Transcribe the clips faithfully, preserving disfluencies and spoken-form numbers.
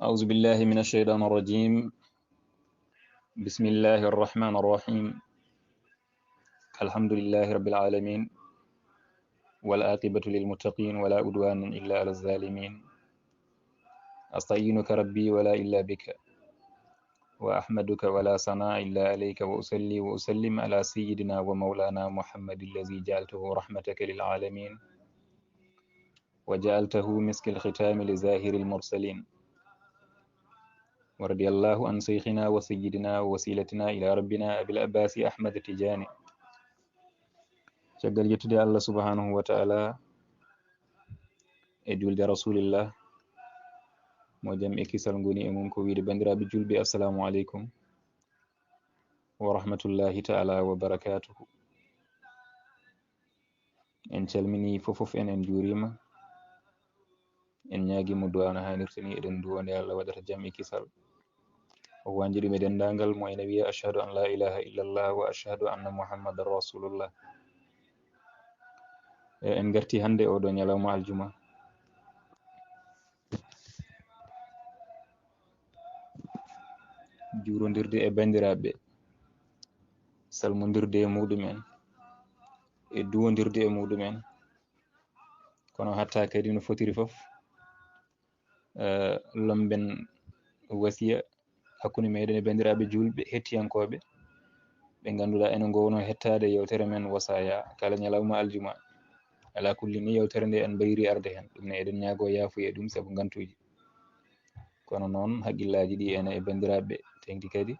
أعوذ بالله من الشيطان الرجيم. بسم الله الرحمن الرحيم. الحمد لله رب العالمين، والعاقبة للمتقين، ولا عدوان إلا على الظالمين. أستعينك ربي ولا إلا بك، وأحمدك ولا ثناء إلا عليك، وأصلي وأسلم على سيدنا ومولانا محمد الذي جعلته رحمتك للعالمين، وجعلته مسك الختام لسائر المرسلين، ورضي الله عن شيخنا وسيدنا ووسيلتنا إلى ربنا أبي العباس أحمد التجاني. Caggal yettude Allah subhanahu wa ta'ala e julde Rasulillah, mo jam e kisal ngoni e mum, ko wiide, banndiraaɓe julɓe, assalamu aleykum wa rahmatullahi ta'ala wa barakatuhu. En calmini fofof en, en juurima, en ñaagimo du'a no hanirta ni, eɗen du'o nde Allah waɗata jam e kisal, o wanji ɗum e denndaangal mo ene wiya, "Ashhadu an la ilaha illallah wa ashhadu anna Muhammadan Rasulullah." E, en ngarti hannde oɗo ñalawma aljuma, juurondirde e banndiraaɓe, salmondirde e muɗumen, e duwondirde e muɗumen. Kono hatta kadi no fotiri fof, eh, lomben wasiya hakkunde meɗen e banndiraaɓe juulɓe hettiyankooɓe, ɓe ngannduɗaa ene ngowno hettaade yewtere men Wasaya kala ñalawma aljuma. Ala kulli ni, yewtere nde en mbayri arde heen, ɗum ne eɗen ñaago yaafuya ɗum sabu ngantuuji. Kono noon, haqqillaaji ɗi ene e banndiraaɓe teŋti kadi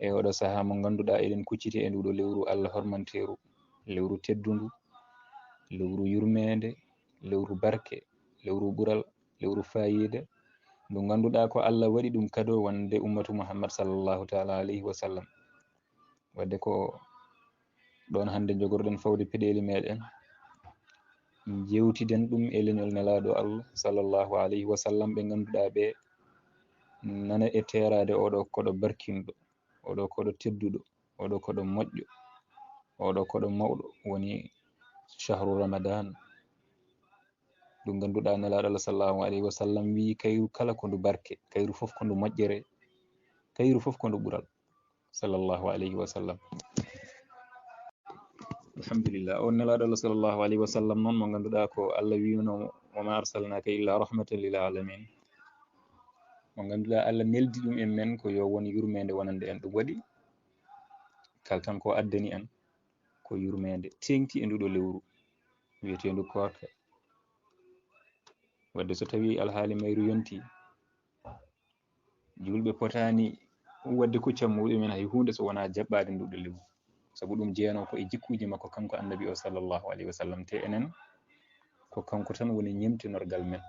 e oɗo sahaa mo ngannduɗaa eɗen kucciti e nduɗo lewru Allah hormanteeru, lewru teddundu, lewru yurmeende, lewru barke, lewru ɓural, lewru faayiida, ndu ngannduɗaa ko Allah waɗi ɗum kado wonde ummatu Muhammad sallallahu ta'ala alayhi wa sallam. Wadde ko ɗoon hannde njogorɗen fawde peɗeeli meɗen, njeewtiden ɗum e leñol nelaaɗo Allah sallallahu alayhi wa sallam, ɓe ngannduɗaa ɓe nana e teeraade oɗo koɗo barkinɗo, oɗo koɗo tedduɗo, oɗo koɗo moƴƴo, oɗo koɗo mawɗo, woni shahru Ramadan. Ɗum ngannduɗaa nelaaɗo Allah sallallahu alayhi wa sallam wiyi, kayru kala ko ndu barke, kayru fof ko ndu moƴƴere, kayru fof ko ndu ɓural, sallallahu alayhi wa sallam. Alhamdulillah. On nelaaɗo Allah sallallahu alayhi wa sallam noon mo ngannduɗaa ko Allah wiino, "Wa ma arsalnaka illa rahmatan lil alamin." Mo ngannduɗaa Allah neldi ɗum en men ko yo won yurmeende wonande en. Ɗum waɗi kala tan ko addani en ko yurmeende teeŋti e nduɗo lewru wiyeteendu koorka. Wadde so tawi alhaali mayru yonti, juulɓe potaani waɗde kuccam muɗumen hay huunde so wonaa jaɓɓaade nduɗo lewru. Sabu ɗum jeyanoo ko e jikkuuji makko kanko Annabi o sallallahu alayhi wa sallam. Te enen ko kanko tan woni ñemtinorgal men.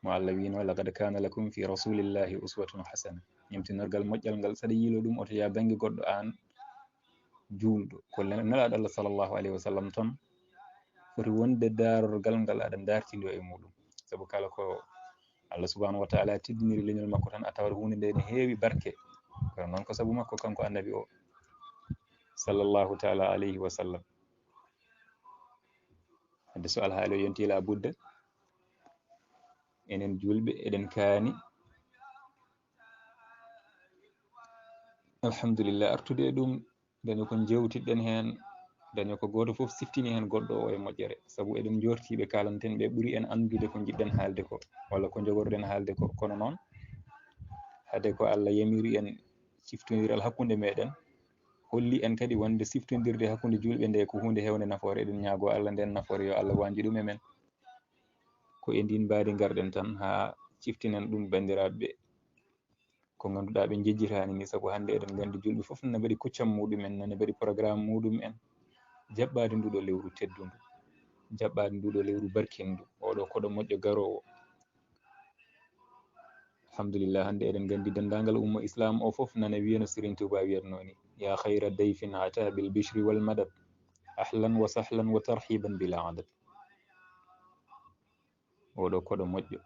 Mo Allah wiino, "Laqad kana lakum fi rasulillahi uswatun hasana." Ñemtinorgal moƴƴal ngal, saɗa yiilo ɗum, oto yaa bannge goɗɗo aan juulɗo. Ko le-, nelaaɗo Allah sallallahu alayhi wa sallam tan foti wonde daarorgal ngal aɗa dartindo e muɗum. Sabu kala ko Allah subhanahu wa ta'ala teddiniri leñol makko tan, a tawat huunde nde ne heewi barke. Kono noon ko sabu makko kanko Annabi o sallallahu ta'ala alayhi wa sallam. Wadde so alhaali o yonti, la budda enen juulɓe eɗen kaani, alhamdulillah, artude e ɗum, daño ko njeewtiɗen heen, daño ko gooto fof siftini heen goɗɗo o e moƴƴere. Sabu eɗen njoorti ɓe kaalanten ɓe ɓuri en anndude ko njiɗɗen haalde ko, walla ko njogorɗen haalde ko. Kono noon, hade ko Allah yamiri en ciftondiral hakkunde meɗen, holli en kadi wonde siftondirde hakkunde juulɓe nde ko huunde heewde nafoore. Eɗen ñaago Allah nden nafoore yo Allah wañju ɗum e men. Ko e ndin mbaadi ngarɗen tan haa ciftinen ɗum banndiraaɓe ko ngannduɗaa ɓe njejjitaani ni, sabu hannde eɗen nganndi juulɓe fof nana mbaɗi kuccam muɗumen, nana mbaɗi programme muɗum en, jaɓɓaade nduɗo lewru teddundu, jaɓɓaade nduɗo lewru barkindu, oɗo koɗo moƴƴo garoowo. Alhamdulillah, hannde eɗen nganndi denndaangal umma Islam o fof nana wiya no Serigne Touba wiyatnoo ni, "Ya khayra dayfin ata bil bishri wal madad, ahlan wa sahlan wa tarhiban bila adad." Oɗo koɗo moƴƴo.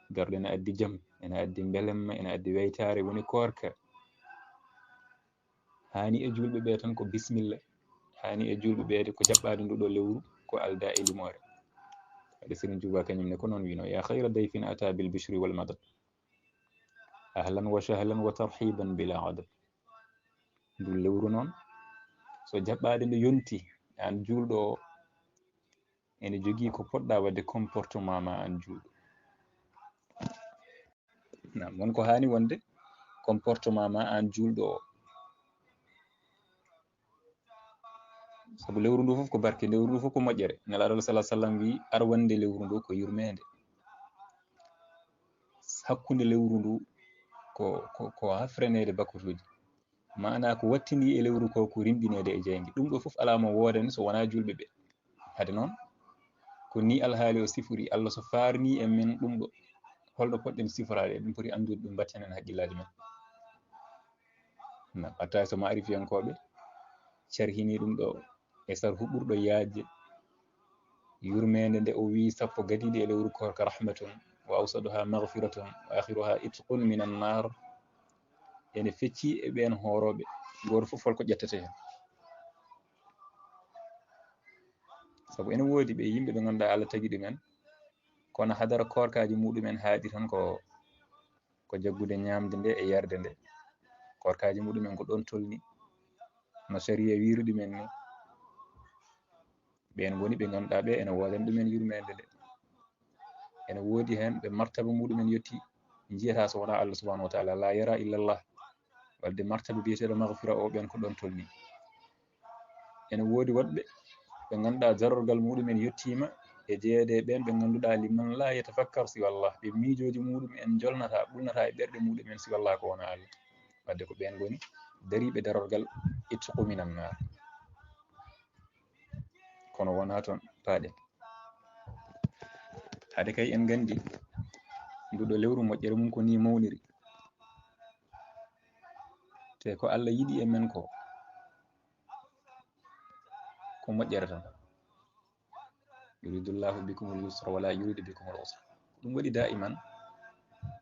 Garɗo ene addi jam, ene addi mbelemma, ene addi weytaare, woni koorka. Haani e juulɓe ɓe tan ko bismilla. Haani e juulɓe ɓe ko jaɓɓaade nduɗo lewru, ko alda e limoore. Ede Serigne Touba kañum ne ko noon wino: "Ya khayra dayfin ata bil bishri wal madad, ahlan wa sahlan wa tarhiban bila adad." Ndu lewru noon, so jaɓɓaade nde yonti, aan juulɗo o, ene jogii ko poɗɗa waɗde comportement ma aan juulɗo. Naam, won ko haani wonde comportement ma aan juulɗo o. Sabu lewru ndu fof ko barke, lewru ndu fof ko moƴƴere. Nelaaɗo Allah sallallahu alaihi wasallam wi: "Arwande lewru ndu ko yurmeende. Hakkunde lewru ndu ko, ko, ko hafreneede bakkutuuji." Maana ko wattindi e lewru ko, ko rimɗineede e jeynge. Ɗum ɗo fof alaa mo woodani so wonaa juulɓe ɓe. Hade noon, ko ni alhaali o sifori, Allah so faarni e men ɗum ɗo, holɗo poɗɗen siforaade? Eɗen poti anndude ɗum, mbatten heen hakkillaaji men. Na ɓatta so maarifiyankooɓe carhini ɗum ɗo e sarhu ɓurɗo yaajde yurmeende nde o wi: "Sappo gadiiɗe e lewru koorka rahmatun, wa awsaduha maghfiratun, wa akhiruha itqun minan nar." Ene fecci e ɓeen hoorooɓe, gooto fof holko ƴettete heen. Sabu ene woodi ɓe yimɓe ɓe ngannduɗaa Allah tagi ɗumen, kono hadara koorkaaji muɗumen haaɗi tan ko, ko jaggude ñaamde nde e yarde nde. Koorkaaji muɗumen ko ɗoon tolni, no sariya wiiri ɗumen ni. Ɓeen ngoni ɓe ngannduɗaa ɓe ene woodani ɗumen yurmeende nde. Ene woodi heen ɓe martaba muɗumen yotti, njiyata so wonaa Allah subhanahu wa taala, la yara illa Allah. Wadde martaba biyeteeɗo maghfira o, ɓeen ko ɗoon tolni. Ene woodi woɗɓe ɓe ngannduɗaa darorgal muɗumen yettiima e jeyeede e ɓeen ɓe ngannduɗaa: "Liman la yatafakkar siwa Allah." Ɓe miijooji muɗumen njolnata, ɓulnata e ɓerɗe muɗumen siwa Allah ko wonaa Allah. Wadde ko ɓeen ngoni dariiɓe darorgal itqu minan naar. Kono wonaa toon paaɗen. Hade kay en nganndi ndu ɗo lewru moƴƴere mum ko ni mawniri. Te ko Allah yiɗi e men ko, ko moƴƴere tan. "Yuridullahu bikumul yusra wala yuridu bikumul usra." Ɗum waɗi daiman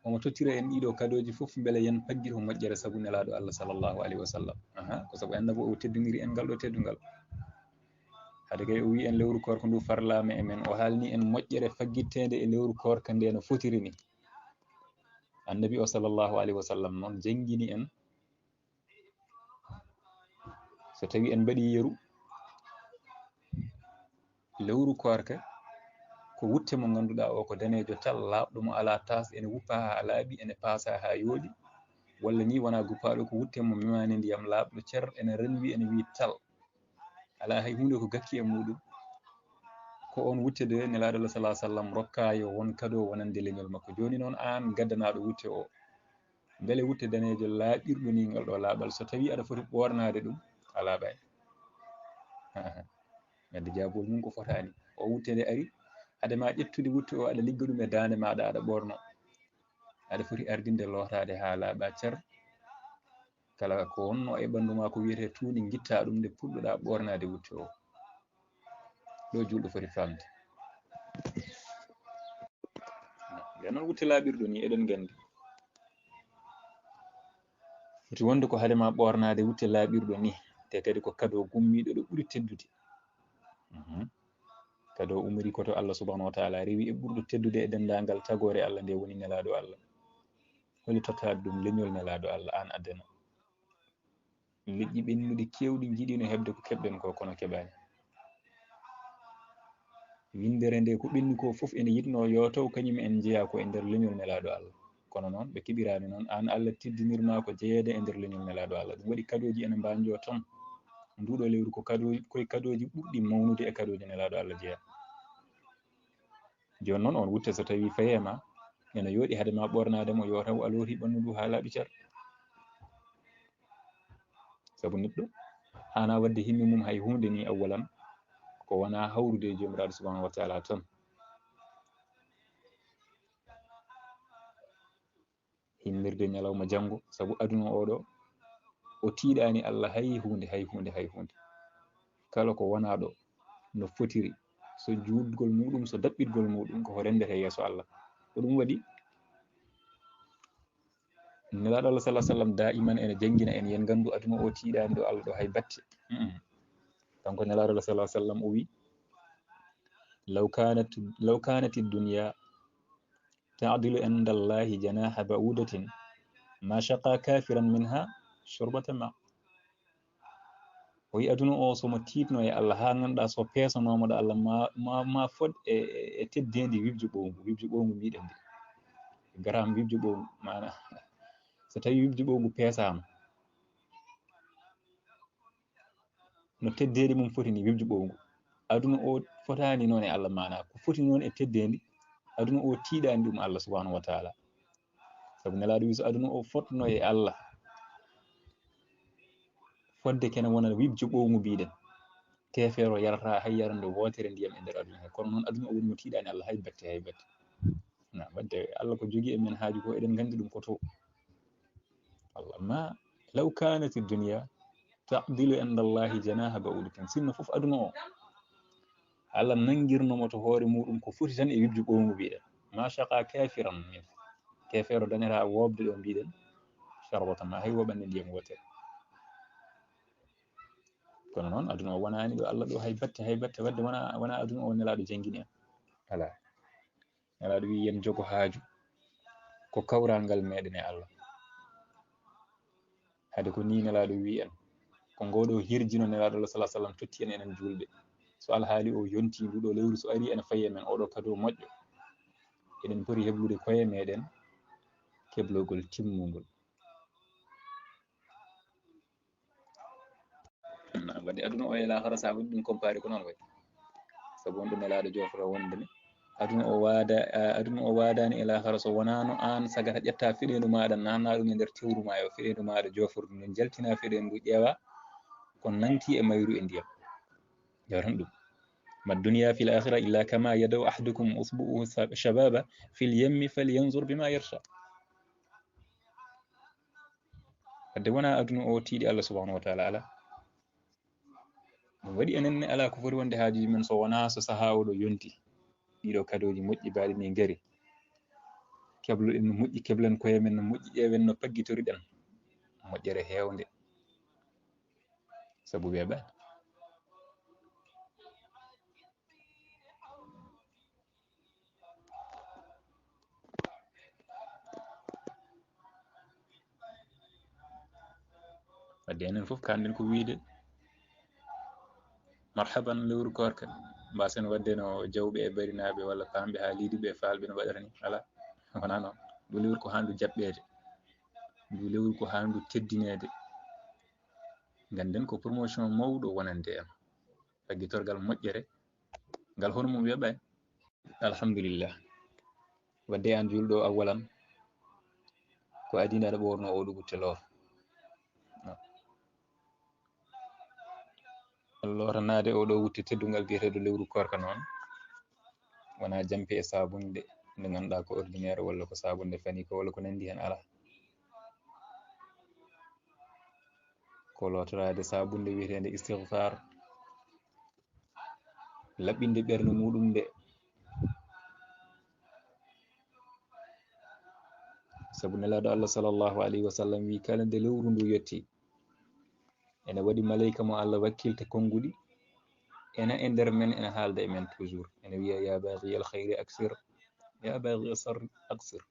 omo tottira en ɗiɗo kadooji fof mbele yen paggir ko moƴƴere sabu Nelaaɗo Allah sallallahu alaihi wasallam. Aha, ko sabu Annabaajo o teddiniri en ngal ɗo teddungal. Hade kay o wi en lewru koorka ndu farlaama e men, o haalni en moƴƴere faggitteende e lewru koorka nde no fotiri ni. Annabi o sallallahu alaihi wasallam noon janngini en, so tawi en mbaɗi yeru, lewru koorka ko wutte mo ngannduɗaa o ko daneejo tal, laaɓɗo mo alaa taas, ene wuppa haa laaɓi, ene paasa haa yooɗi, walla ni wonaa guppaaɗo, ko wutte mo memaani ndiyam, laaɓɗo cer, ene renwi, ene wi tal, alaa hay huunde ko gakki e muɗum. Ko on wutte de Nelaaɗo Allah sallallahu alaihi wasallam rokka yo won kado wonande leñol makko. Jooni noon aan gaddanaaɗo wutte o, mbele wutte daneejo laaɓirɗo ni ngal ɗo laaɓal, so tawi aɗa foti ɓoornaade ɗum, a laaɓay. Wadde jaabol mum ko fotaani. O wutte nde ari, hade ma ƴettude wutte o, aɗa ligga ɗum e daande maaɗa, aɗa ɓoorno. Aɗa foti ardinde lootaade haa laaɓa cer. Kala ko wonno e ɓanndu ma ko wiyetee tuundi, ngitta ɗum nde puɗɗoɗa ɓoornaade wutte o. Ɗo juulɗo foti faamde. Nden noon wutte laaɓirɗo ni, eɗen nganndi. Foti wonde ko hade ma ɓoornaade wutte laaɓirɗo ni, te kadi ko kado gummiiɗo ɗo ɓuri teddude. Mhm. Kado umri ko to Allah subhanahu wa taala rewi e ɓurɗo teddude e denndaangal tagoore Allah nde woni Nelaaɗo Allah. Holi tottaade ɗum leñol Nelaaɗo Allah, aan addana? Leƴƴi ɓennuɗi keewɗi njiɗino heɓde ko keɓɗen ko, kono keɓaani. Winndere nde ko ɓenni ko fof ene yiɗno yo taw kañum en jeyaa ko e nder leñol Nelaaɗo Allah. Kono noon ɓe keɓiraani noon, aan Allah teddinir ma ko jeyeede e nder leñol Nelaaɗo Allah. Ɗum waɗi kadooji ene mbaanjoo toon. Nduɗo lewru ko kadooji, koye kadooji ɓurɗi mawnude e kadooji Nelaaɗo Allah jeyaa. Jooni noon on wutte so tawi fayee ma, ene yooɗi hade ma ɓoornaade mo, yo taw a looti ɓanndu ndu haa laaɓi cer. Sabu neɗɗo haana waɗde himmi mum hay huunde ni, awwalan ko wonaa hawrude e Joomiraaɗo subhanahu wa taala tan. Himmirde ñalawma janngo, sabu aduna o ɗo, o tiiɗaani Allah hay huunde, hay huunde, hay huunde. Kala ko wonaa ɗo no fotiri, so juutgol muɗum, so daɓɓitgol muɗum, koko renndete yeeso Allah. Ko ɗum waɗi Nelaaɗo Allah sallallahu alaihi wasallam daiman ene janngina en, yen nganndu aduna o tiiɗaani ɗo Allah ɗo hay batte. Mm-mm. Kanko Nelaaɗo Allah sallallahu alaihi wasallam o wi: لو كانت لو كانت الدنيا تعدل عند الله جناح بعوضة ما سقى كافرا منها شربة ماء. O wi aduna o somo tiiɗno e Allah haa ngannduɗaa so peesanooma ɗo Allah ma, ma, ma fod e, e teddeendi wibjo ɓowngu wibjo ɓowngu mbiɗen ndi. Garam wibjo ɓowngu maana so tawi wibjo ɓowngu peesaama no teddeede mum foti ni wibjo ɓowngu. Aduna o fotaani noon e Allah maana ko foti noon e teddeendi aduna o tiiɗaani ɗum Allah subhanahu wa taala. Sabu nelaaɗo wi so aduna o fotno e Allah fodde kene wona wibjo ɓowngu mbiɗen. Keefeero yarata hay yarande wootere ndiyam e nder aduna he kono noon aduna o woni mo tiiɗaani Allah hay batte hay batte. Na wadde Allah ko jogii e men haaju ko eɗen nganndi ɗum ko to Allah ma law kanati dunya ta'dilu inda Allahi janaha ba'udatin sinno fof aduna o Allah nangirnomo to hoore muɗum ko foti tan e wibjo ɓowngu mbiɗen ma shaqa kafiran min kefeero dañata wobde ɗo mbiɗen sharbata ma hay woɓande ndiyam wotere. Kono noon aduna o wonani ɗo Allah ɗo hay batte hay batte wadde wona wona aduna o nelaɗo jangini en ala. Nelaaɗo wi yen jogo haaju ko kawral ngal meɗen e Allah. Hade ko ni nelaaɗo wi en ko ngoɗo hirjino nelaaɗo Allah sallallahu alaihi wasallam totti en enen julɓe. So alhaali o yonti nduɗo lewru so ari ene fayi e men oɗo kado moƴƴo. Eɗen poti heblude koye meɗen keblogol timmungol. Wadde aduna o e lahara sa waɗi ɗum comparé ko noon waɗi sabu on ɗum nelaaɗo joforo wonde ne aduna o waada aduna o waadani e lahara so wonano an sagata ƴetta fiɗendu maɗa nanna ɗum e nder tewru ma yo fiɗendu maɗa jofordu ndu jaltina fiɗendu ƴeewa ko nanti e mayru e ndiyam. Yaran ɗum ma dunya fil akhira illa kama yadaw ahdukum usbu'uhu shababa fil yammi falyanzur bima yarsha. Wadde wona aduna o tiiɗi Allah subhanahu wa taala ala. Ɗum waɗi enen ne ala ko foti wonde haajuji men so wona so saha oɗo yonti. Ɗiɗo kadoji moƴƴi baɗi ni ngari kebloɗen no moƴƴi keblen koye men no moƴƴi ƴeewen no paggitoriɗen moƴƴere heewnde sabu weeɓani. Wadde enen fof kanɗen ko wiide marhaban lewru koorka mbasen wadde no jawɓe e barinaɓe walla pamɓe ha liiduɓe e falɓe no waɗata ni ala. Wona noon ɗo lewru ko handu jaɓɓede ndu lewru ko handu teddinede. Ganden ko promotion mawɗo wonande en faggitorgal moƴƴere ngal hono mum weɓay. Alhamdulillah. Wadde an julɗo awalan ko adina aɗa ɓorno o ɗugutte loor looranade o ɗo wutte teddungal biyeteɗo lewru korka noon wona jampi e sabunde nde ganduɗa ko ordinaire walla ko sabunde fani ko walla ko nandi hen ala ko lotorade sabunde wiyetende istigfar laɓɓinde ɓernde muɗum nde sabu nelaɗo allah sallallahu alayhi wa sallam wi kala nde lewru ndu yetti ene waɗi maleyka mo allah wakkilta konnguɗi ena e nder men ena haalda e men toujours ene wiya ya baghi al khayri aksir ya baghi al sarri aksir.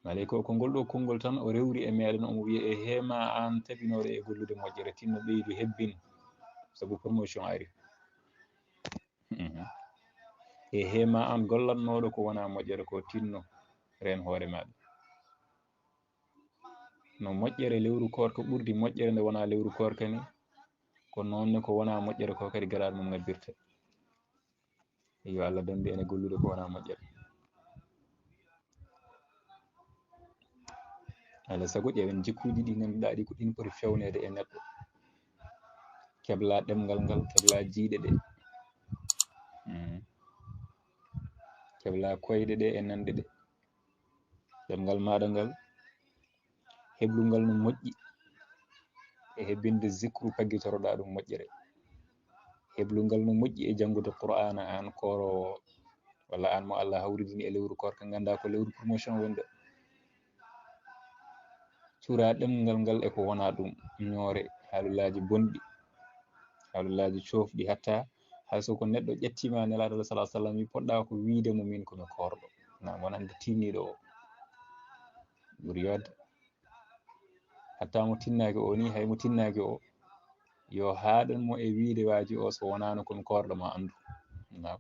Maleyka o ko ngol ɗo konngol tan o rewri e meɗen omo wiya e heema an tabinooɗo e gollude moƴƴere tinno ɓeydu hebbin sabu promotion ari. E heema an gollatnooɗo ko wona moƴƴere ko tinno reen hoore maɗa. No moƴƴere lewru korka ɓurdi moƴƴere nde wona lewru korka ni ko noonne ko wona moƴƴere ko kadi garaɗo mum ngabbirte. Yo allah dandi ene gollude ko wona moƴƴere. Alay sago ƴeewen jikkuuji ɗi ngannduɗaa ɗi ko ɗin poti fewnede e neɗɗo kebla ɗemngal ngal kebla jiiɗe ɗe mm. Kebla koyɗe ɗe e nanɗe ɗe ɗemngal maɗa ngal heblungal no moƴƴi e hebbinde zikru paggitoroɗa ɗum moƴƴere heblungal no moƴƴi e janngude qur'ana an korowo walla an mo allah hawridini e lewru korka ganda ko lewru promotion wonde cura ɗemngal ngal e ko wona ɗum ñoore haalullaji bonɗi haalullaji cofɗi hatta Hay so ko neɗɗo ƴettiima Nelaaɗo Allah sallallahu alaihi wasallam, wi poɗɗa ko wiide mo min ko mi koorɗo. Na wonande tinniiɗo o. Ɓuri yodde. Hatta mo tinnaaki o ni, hay mo tinnaaki o, yo haaɗan mo e wiide waaji o so wonaano kon koorɗo ma anndu. Naam.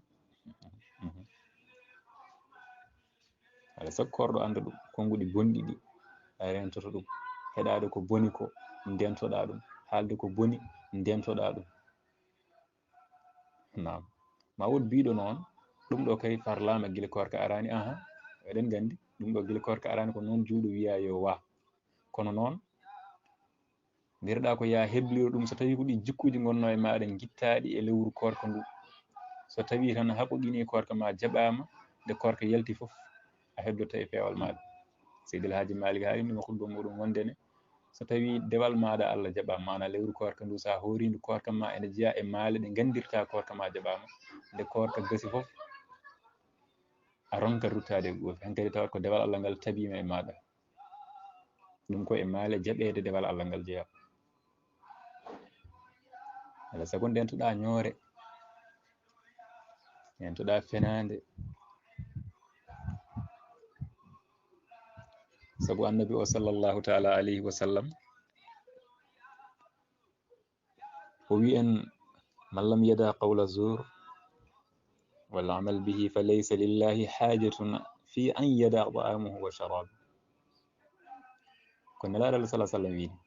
Mhm. Alaa sago koorɗo annda ɗum, konnguɗi bonɗi ɗi a rentoto ɗum, heɗaade ko boni ko ndentoɗaa ɗum, haalde ko boni ndentoɗaa ɗum. Naam. Ma wood biiɗo noon, ɗum ɗo kay parlaama gila koorka araani, aha, eɗen nganndi, ɗum ɗo gila koorka araani ko noon juulɗo wiya yo wa. Kono noon, mbirɗa ko ya hebliro ɗum, so tawi ko ɗi jikkuuji ngonno e maaɗa ngittaaɗi e lewru koorka ndu. So tawi tan haɓoɗini koorka ma jaɓaama, nde koorka yalti fof, a heddoto e peewal maaɗa. Seydi El Hadji Malick haalino mo khutba muɗum wonde ne, so tawi dewal maaɗa Allah jaɓaama, maana lewru koorka ndu, sa hoori ndu, koorka ma ene jeya e maale ɗe nganndirta koorka ma jaɓaama, nde koorka gasi fof, a ronka ruttaade e goofi. Hankadi tawat ko dewal Allah ngal tabiima e maaɗa. Ɗum ko e maale jaɓeede dewal Allah ngal jeya. Alaa sago ndentoɗaa ñoore, ndentoɗaa fenaande. Sabu Annabi o sallallahu ta'ala alayhi wa sallam, o wi en, "Man lam yada' qawla zur wal amal bihi fa laysa lillahi hajatun fi an yada' ta'amahu wa sharab." Ko Nelaaɗo Allah sallallahu alaihi wasallam wiide.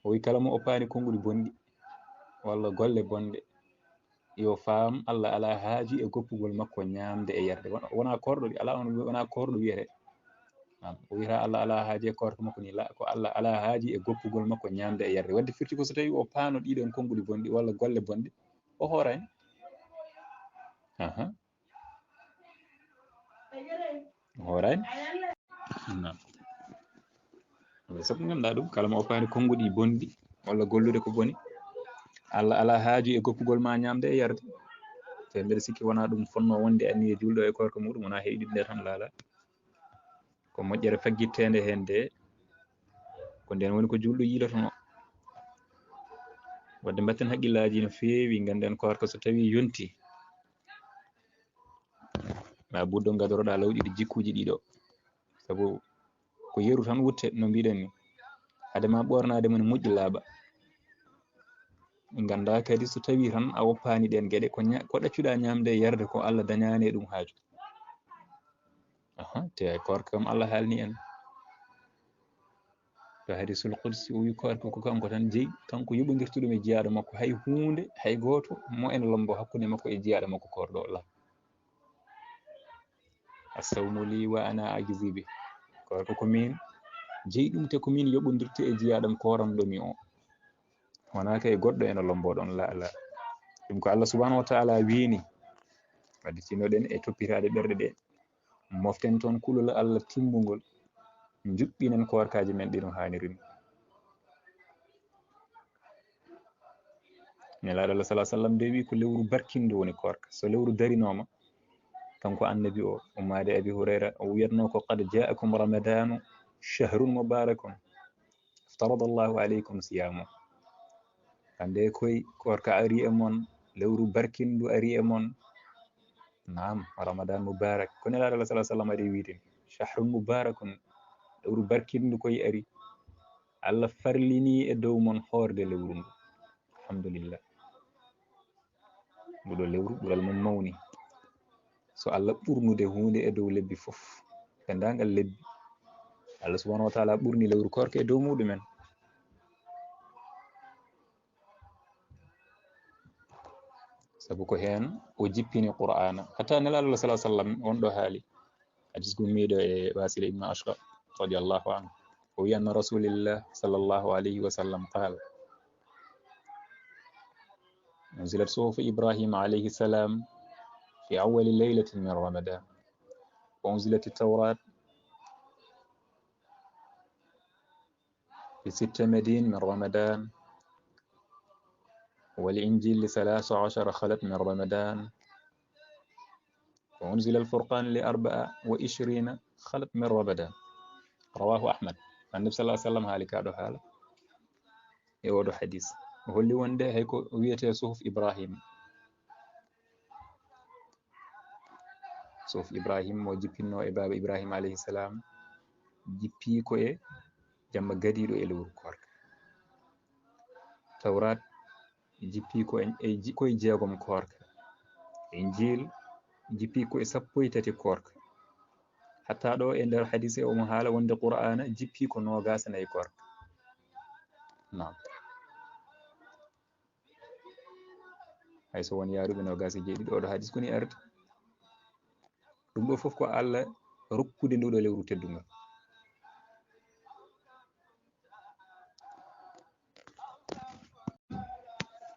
O wi, kala mo oppaani konnguɗi bonɗi walla golle bonɗe, yo faam Allah alaa haaju e goppugol makko ñaamde e yarde. Wona, wona koorɗo wi-, alaa on, wona koorɗo wiyete. Naam, o wiyata Allah alaa haaju e koorka makko ni, la, ko Allah alaa haaju e goppugol makko ñaamde e yarde. Wadde firti ko so tawi o paano ɗiɗon konnguɗi bonɗi walla golle bonɗe, o hoorani. Aha. O hoorani. Naam. Sabu ngannduɗaa ɗum, kala mo oppaani konnguɗi bonɗi walla gollude ko boni, Allah alaa haaju e goppugol ma ñaamde e yarde. Te mbeɗa sikki wona ɗum fonno wonde anniye juulɗo e koorka muɗum, wona heyɗude nde tan laala. Ko moƴƴere faggitteende heen de, ko ndeen woni ko juulɗo yiilotono. Wadde mbatten haqqillaaji no feewi, ngannden koorka so tawi yonti, ma buddo ngadoroɗaa lawƴude jikkuuji ɗiɗo. Sabu ko yeru tan wutte, no mbiɗen ni. Hade ma ɓoornaade mo ne moƴƴi laaɓa. Ngannda kadi so tawi tan a woppaani ɗeen geɗe, ko ña-, ko ɗaccuɗaa ñaamde e yarde ko Allah dañaani e ɗum haaju. Aha, te koorka kam Allah haalni en. To hadisul qudsi o wi koorka ko kanko tan jeyi, kanko yoɓondirta ɗum e jiyaaɗo makko. Hay huunde, hay gooto mo en lombo hakkunde makko e jiyaaɗo makko koorɗo Allah. "As-sawmu li wa ana ajzi bi." Koorka ko min jeyi ɗum, te ko min yoɓondirta e jiyaaɗo am kooranɗo mi o. Wona kay goɗɗo ene lombo ɗon, la, la. Ɗum ko Allah subhanahu wa ta'ala wiini. Wadde tinoɗen e toppitaade ɓerɗe ɗe. Moften toon kulol Allah timmungol. Njuɓɓinen koorkaaji men ɗi no haaniri ni. Nelaaɗo Allah sallallahu alaihi wasallam de wi ko lewru barkindu woni koorka. So lewru darinooma, kanko annabi o, ummaade Abi Hurayra, o wiyatno ko, "Qad ja'akum ramadanu shahrun mubarakun, iftarada Allahu alaykum siyamu." Hannde koy koorka ari e mon, lewru barkindu ari e mon. Naam, Ramadan mubarak. Ko Nelaaɗo Allah sallallahu alaihi wasallam ari wiide, "Shahrun mubarakun." Lewru barkindu koy ari. Allah farlini e dow mon hoorde lewru ndu. Alhamdulillah. Nguɗo lewru ɓural mum mawni. So Allah ɓurnude huunde e dow lebbi fof, denndaangal lebbi, Allah subhanahu wa ta'ala ɓurni lewru koorka e dow muɗumen. Sabu ko heen o jippini Qur'aana. Hatta Nelaaɗo Allah sallallahu alaihi wasallam on ɗo haali. Hadis gummiiɗo e Wasila ibn Ashqa radiyallahu anhu. O wi anna Rasulillah sallallahu alayhi wa sallam qaal, "Unzilat suhufu Ibrahim alayhi salam fi awwali laylatin min Ramadan. Wa unzilat at-Tawrat fi sitta madin min Ramadan. Wal Injil li thalatha ashara khalat min Ramadan. Wa unzila al-Furqan li arba'a wa ishrina khalat min Ramadan." Rawahu Ahmad. Annabi sallallahu alaihi wasallam haali ka ɗo haala. e oɗo hadis. O holli wonde hay ko wiyetee suhuf Ibrahim. Suhuf Ibrahim mo jippinno e baaba Ibrahim alayhi salam, jippi ko e jamma gadiiɗo e lewru koorka. Tawrat jippi ko e, e ji-, ko e jeegom koorka. Injil jippi ko e sappo e tati koorka. Hatta ɗo e nder hadise omo haala wonde Qur'aana jippi ko noogaas e nayi koorka. Naam. Hay so won yaaruɓe noogaas e jeeɗiɗi, oɗo hadis koni arde. Ɗum ɗo fof ko Allah rokkude nduɗo lewru teddungal.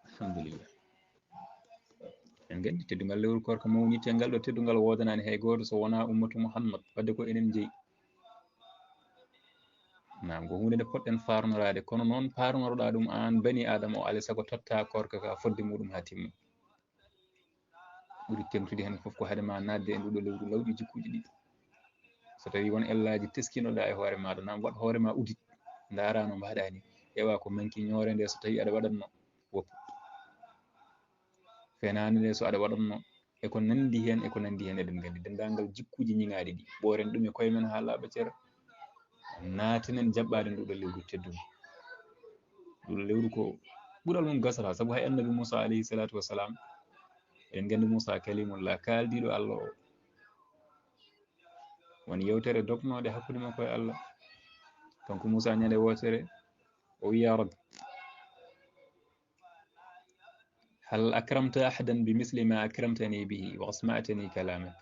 Alhamdulillah. En nganndi teddungal lewru koorka mawni, te ngal ɗo teddungal woodanaani hay gooto so wonaa ummatu Muhammad, wadde ko enen jeyi. Naam, ko huunde nde poɗɗen faarnoraade, kono noon paarnoroɗaa ɗum aan bani Aadama o, alaa e sago totta koorka ka fodde muɗum haa timma. Ɓuri teŋtude heen fof ko hade ma naatde e nduɗo lewru lawƴi jikkuuji ɗi. So tawii won ellaaji teskinoɗaa e hoore maaɗa, naam, waɗ hoore ma udit, ndaara no mbaɗaa ni, ƴeewa ko manki ñoore nde so tawii aɗa waɗatno, woppu. Fenaande nde so aɗa waɗatno, e ko nanndi heen, e ko nanndi heen, eɗen nganndi denndaangal jikkuuji ñiŋaaɗi ɗi. Ɓooren ɗum e koye men haa laaɓa cer, naatinen jaɓɓaade nduɗo lewru teddundu. Nduɗo lewru ko ɓural mum gasata, sabu hay Annabi Muusa alayhi salaatu wa salaam, eɗen nganndi Muusa kalimullah, kaaldiiɗo Allah o. Won yewtere doknooɗe hakkunde makko e Allah. Kanko Muusa ñande wootere, o wi'i, "Ya Rabbi, hal akramta ahadan bi misli ma akramtani bihi wa asma'tani kalamak?"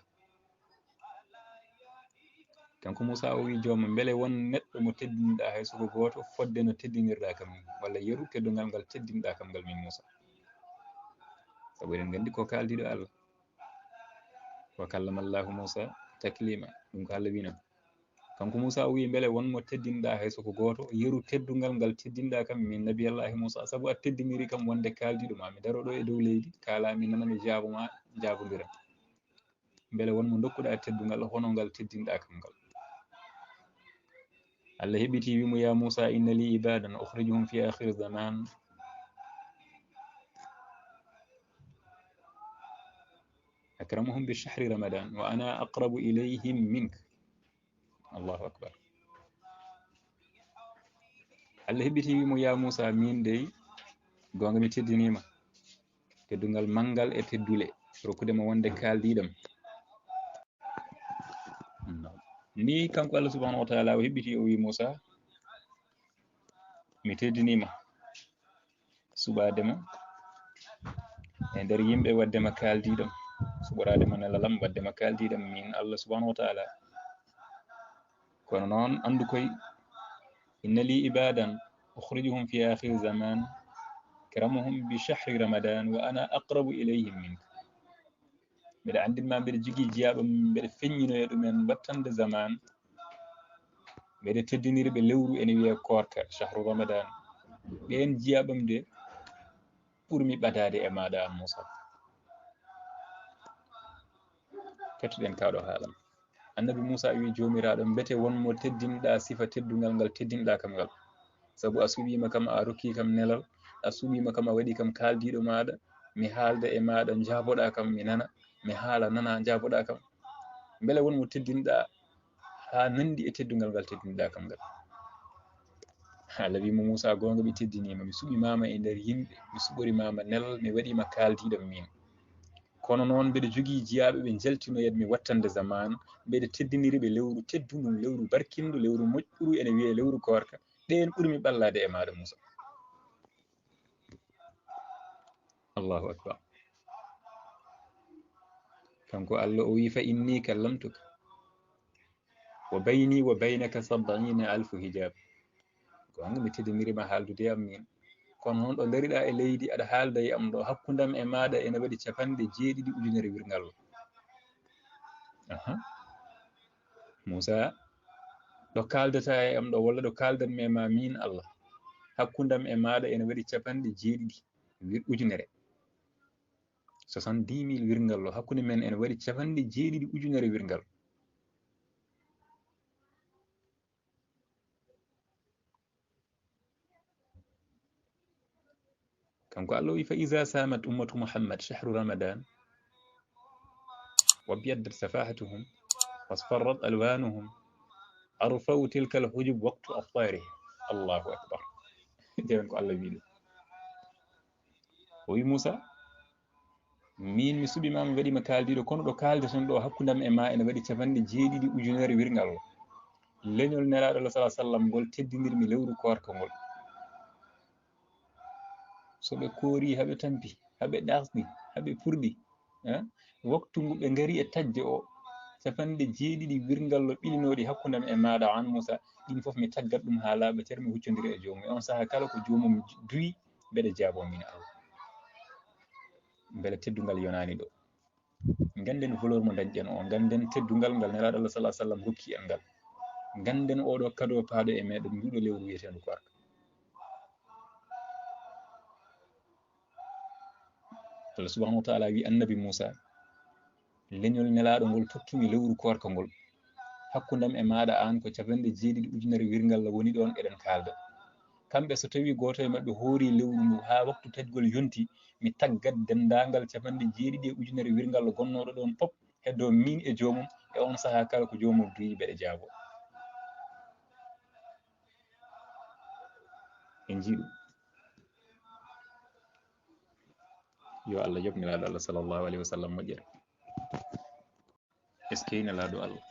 Kanko Muusa o wi'i, "Jooma, mbele won neɗɗo mo teddinɗaa hay soko gooto fodde no teddinirɗaa kam ni, walla yeru teddungal ngal teddinɗaa kam ngal min Muusa?" Sabu eɗen nganndi ko kaaldiiɗo Allah. "Wa kallama Allahu Muusa taklima." Ɗum ko Allah wi'i noon. Kanko Muusa o wi'i, "Mbele won mo teddinɗaa hay soko gooto, yeru teddungal ngal teddinɗaa kam min Nabiyallahi Muusa, sabu a teddiniri kam wonde kaaldiiɗo ma. Mi daro ɗo e dow leydi, kaala mi nana, mi jaabo ma, jaabondiren. Mbele won mo ndokkuɗaa teddungal hono ngal teddinɗaa kam ngal?" Allah heɓiti wi'i mo, "Ya Muusa, inna li ibadan ukhrijuhum fi akhir zaman. Akramuhum bi shahri Ramadan, wa ana aqrabu ilayhim mink." Allahu akbar. Allah heɓiti wi'i mo, "Ya Muusa, min dey, goonga mi teddinii ma teddungal manngal e teddule, rokkude ma wonde kaaldiiɗo am." Ni kanko Allah subhanahu wa ta'ala o heɓiti, o wi'i Muusa, "Mi teddinii ma." Suɓaade ma e nder yimɓe, waɗde ma kaaldiiɗo am, suɓoraade ma nelal am, waɗde ma kaaldiiɗo am, min Allah subhanahu wa ta'ala. Kono noon, anndu koy, inna li ibadan ukhrijuhum fi akhir zaman, akramuhum bi shahri Ramadan, wa ana aqrabu ilayhim mink. Mbeɗa anndin ma, mbeɗa jogii jiyaaɓe am, mbeɗa feññinoya ɗumen wattande zaman. Mbeɗa teddiniri ɓe lewru ene wiyee koorka, shahru Ramadan. Ɓeen jiyaaɓe am de, ɓurmi ɓadaade e maaɗa, an Muusa. Kettoɗen kaa ɗo haalan. Annabi Muusa wi'i Joomiraaɗo, "Mbete won mo teddinɗaa sifa teddungal ngal teddinɗaa kam ngal? Sabu a suɓii ma kam, a rokkii kam nelal, a suɓii ma kam, a waɗii kam kaaldiiɗo maaɗa, mi haalda e maaɗa, njaaboɗaa kam, mi nana, mi haala, nana, njaaboɗaa kam. Mbele won mo teddinɗaa haa nanndi e teddungal ngal teddinɗaa kam ngal?" Allah wi'i mo, "Muusa, goonga mi teddinii ma, mi suɓimaama e nder yimɓe, mi suɓorimaama nelal, mi waɗiima kaaldiiɗo min. Kono noon mbeɗa jogii jiyaaɓe ɓe njaltinoyat mi wattande zaman, mbeɗa teddiniri ɓe lewru teddundu, lewru barkindu, lewru moƴƴuru, ene wiyee lewru koorka. Ɓeen ɓurmi ɓallaade e maaɗa, Muusa." Allahu akbar. Kanko Allah o wi'i, "Fa inni kallamtuka, wa bayni wa baynaka sab'iina alfu hijaab." Goonga, mi teddiniri ma haaldude e am min. Kono noon ɗo ndariɗaa e leydi, aɗa haalda e am ɗo, hakkunde am e maaɗa ene waɗi capanɗe jeeɗiɗi ujunere wirngallo. Aha. Muusa, ɗo kaaldataa e am ɗo, walla ɗo kaaldanmi e ma min Allah, hakkunde am e maaɗa ene waɗi capanɗe jeeɗiɗi wir-, ujunere. Soixante-dix mille wirngallo, hakkunde men ene waɗi capanɗe jeeɗiɗi ujunere wirngallo. Kanko Allah wi, "Fa iza samat ummatu Muhammad shahru Ramadan, wa biyaddat safahatuhum, wasfarrat alwanuhum, arfau tilka alhujub waqtu aftarihim." Allahu akbar. Jewen ko Allah wi ɗum. O wi Musa, "Min mi suɓi ma, mi waɗi ma kaaldiiɗo, kono ɗo kaaldeten ɗo hakkundam e ma ene waɗi capanɗe jeeɗiɗi ujunere wirngal." Leñol Nelaaɗo Allah sallallahu alaihi wasallam ngol teddindirmi lewru koorka ngol. So ɓe koori, haa ɓe tampi, haa ɓe ɗaasɗi, haa ɓe purɗi, eh? Waktu ngu ɓe ngari e tajde o, capanɗe jeeɗiɗi wirngal no ɓilinooɗi hakkundam e maaɗa an Musa, ɗin fof mi taggat ɗum haa laaɓa cer, mi huccondira e joomum. E on sahaa kala ko joomum duwi, mbeɗa jaabo min Allah. Mbele teddungal yonaani ɗo? Ngannden valeur mo dañɗen o, ngannden teddungal ngal Nelaaɗo Allah sallallahu alaihi wasallam rokki en ngal. Ngannden oɗo kado paaɗo e meɗen nduɗo lewru wiyeteendu koorka. Allah subhanahu wa ta'ala wi Annabi Musa, "Leñol Nelaaɗo ngol tokkimi lewru koorka ngol. Hakkundam e maaɗa an ko capanɗe jeeɗiɗi ujunere wirngal woni ɗon eɗen kaalda. Kamɓe so tawi gooto e maɓɓe hoori lewru ndu haa waktu taƴgol yonti, mi taggat denndaangal capanɗe jeeɗiɗi e ujunere wirngal gonnooɗo ɗon pop, heddo min e joomum, e on sahaa kala ko joomum duyi mbeɗa jaabo." En njii ɗum. Yo Allah yoɓ Nelaaɗo Allah sallallahu alaihi wasallam moƴƴere. Est-ce que Nelaaɗo Allah?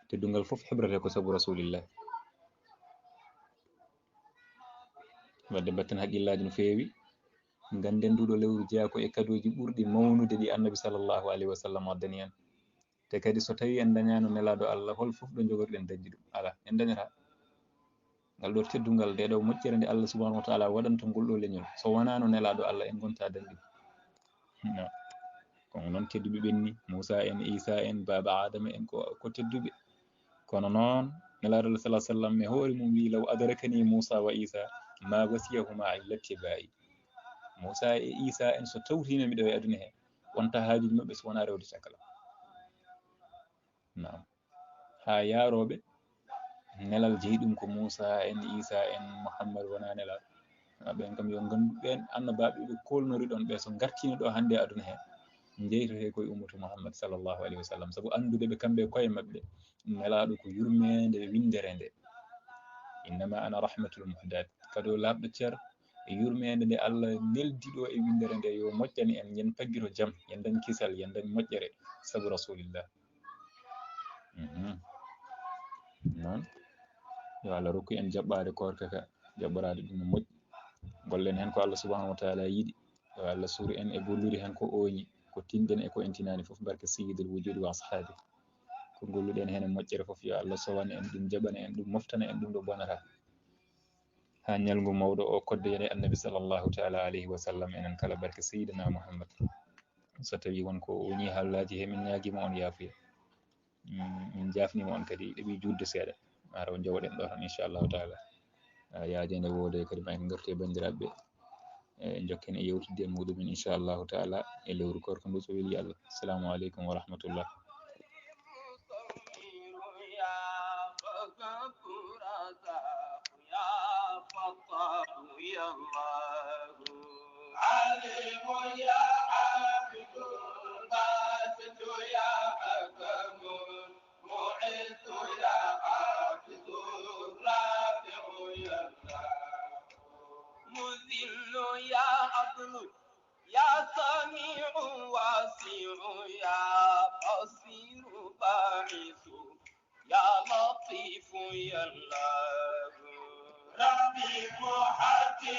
Teddungal fof heɓrata ko sabu Rasulillah. Wadde mbatten haqqillaaji no feewi. Ngannden nduɗo lewru jeyaa ko e kadooji ɓurɗi mawnude ɗi Annabi sallallahu alaihi wasallam addani en. Te kadi so tawi en dañaano Nelaaɗo Allah, hol fof ɗo njogoriɗen dañde ɗum? Alaa, en dañataa. Ngal ɗo teddungal, nde ɗo moƴƴere nde Allah subhanahu wa ta'ala waɗanta ngol ɗo leñol, so wanaano Nelaaɗo Allah, en ngontaa dañde ɗum. No. Kono noon tedduɓe ɓen ni, Muusa en, Iisa en, baaba Aadama en, ko, ko tedduɓe. Kono noon, Nelaaɗo Allah sallallahu alaihi wasallam e hoore mum wi, "Law adrakani Muusa wa Iisa ma wasiyahuma illa ittiba'i." Muusa e Iisa en so tawtiino mi ɗo e aduna he, wonta haajuuji maɓɓe so wonaa rewde cakala. Naam. Haa yaarooɓe nelal jeyi ɗum ko Muusa en, Iisa en, Muhammad wonaa nelal. Ɓen kam yo nganndu ɓeen annabaaɓe ɓe koolnori ɗon ɓe so ngartiino ɗo hannde e aduna he, njeytoto koye ummatu Muhammad sallallahu alaihi wasallam. Sabu anndude ɓe kamɓe koye maɓɓe, nelaaɗo ko yurmeende winndere nde. "Innama ana rahmatul muhdat." Kado laaɓɗo cer, e yurmeende nde Allah neldi ɗo e winndere nde yo moƴƴan en, yen paggiro jam, yen dañ kisal, yen dañ moƴƴere, sabu Rasulillah. Mhm. Noon, yo Allah rokku en jaɓɓaade koorka ka, jaɓɓoraade ɗum no moƴƴi. Gollen heen ko Allah subhanahu wa ta'ala yiɗi. Yo Allah suur en e gollude heen ko ooñi, ko tinɗen e ko en tinaani fof, barke Sayyidul Wujudi wa ashaabi. Ko golluɗen heen e moƴƴere fof, yo Allah sowan en ɗum, jaɓana en ɗum, moftana en ɗum ɗo bonata. Haa ñalngu mawɗo o kodde yone Annabi sallallahu ta'ala alayhi wa sallam, enen kala, barke Sayyidina Muhammad. So tawi won ko woni haalaaji he, min ñaagiima on yaafuya. Mm, min jaafniima on kadi, ɗeɓi juutde seeɗa. Ara o njowoɗen ɗo tan, inchallahu ta'ala. Ah, yaajeende woodee kadi, ma en ngartu e banndiraaɓe. Eh, njokken e yewtidde e muɗumen, inchallahu ta'ala, e lewru koorka ndu, so weli Allah. Assalamu aleykum wa rahmatullah. يا فتاح يا الله. عليم يا عابد، باسط يا حكم، معز يا حافظ، رافع يا الله. مذل يا عدل، يا سميع واسع، يا بصير باعث، يا لطيف يا الله. ربي محكم